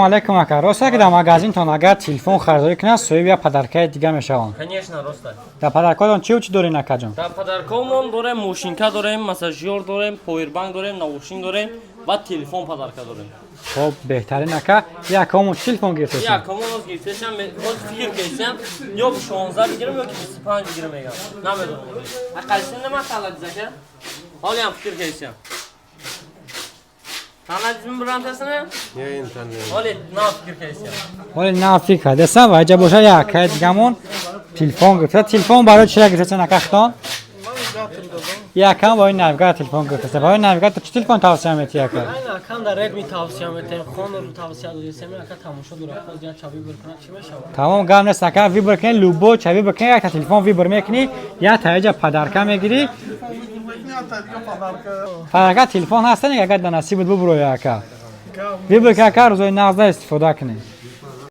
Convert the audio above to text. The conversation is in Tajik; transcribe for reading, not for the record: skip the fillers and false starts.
Алейкум, ака. Рост, ки дар магазинтон агар телефон харидорӣ кунад, соҳиби як подаркаи дига мешаванд? Конечно, рост. Дар подаркотон чиу чӣ дорин, акаҷон? Дар подаркомон дорем мошинка дорем, массажёр дорем, повербанк дорем, наушник дорем ва телефон подарка дорем. Хоб, беҳтарин, ака. Якомон чӣ телефон гирифтесен? Якомон оз гирифтесам, оз фикр кардам, ё 16 бигирам, ё ки 25 бигирам мегам. Намедонам. Ақалсин нема таладиз, ака? Ҳолиам фикр кардам. Таладизми бирантасини? Ҳоли нав фикр кардам. Ҳоли нав фикр кардесам ва иҷа боша, як акаи дигамон телефон гирифта. Телефон барои чира гирифтесен, ака, хитон? Якам барои навигатор телефон гирифтеса. Барои навигатор чӣ телефон тавсия метиҳӣ, ака? Акам дар Redmi тавсия метаем, Honor тавсия додисем, ака, тамошо дорад, хоз як ча выбор кунад, чӣ мешавад? Тамом, гап нест, ака. Выбор кунӣ, любой ча выбор кунӣ, якта телефон выбор мекунӣ, як таиҷа подарка мегирӣ. Подарка телефон ҳаста, агар дар насибат бубуроя, ака. Выбор ки, ака, рӯзои нағзда истифода кунӣ.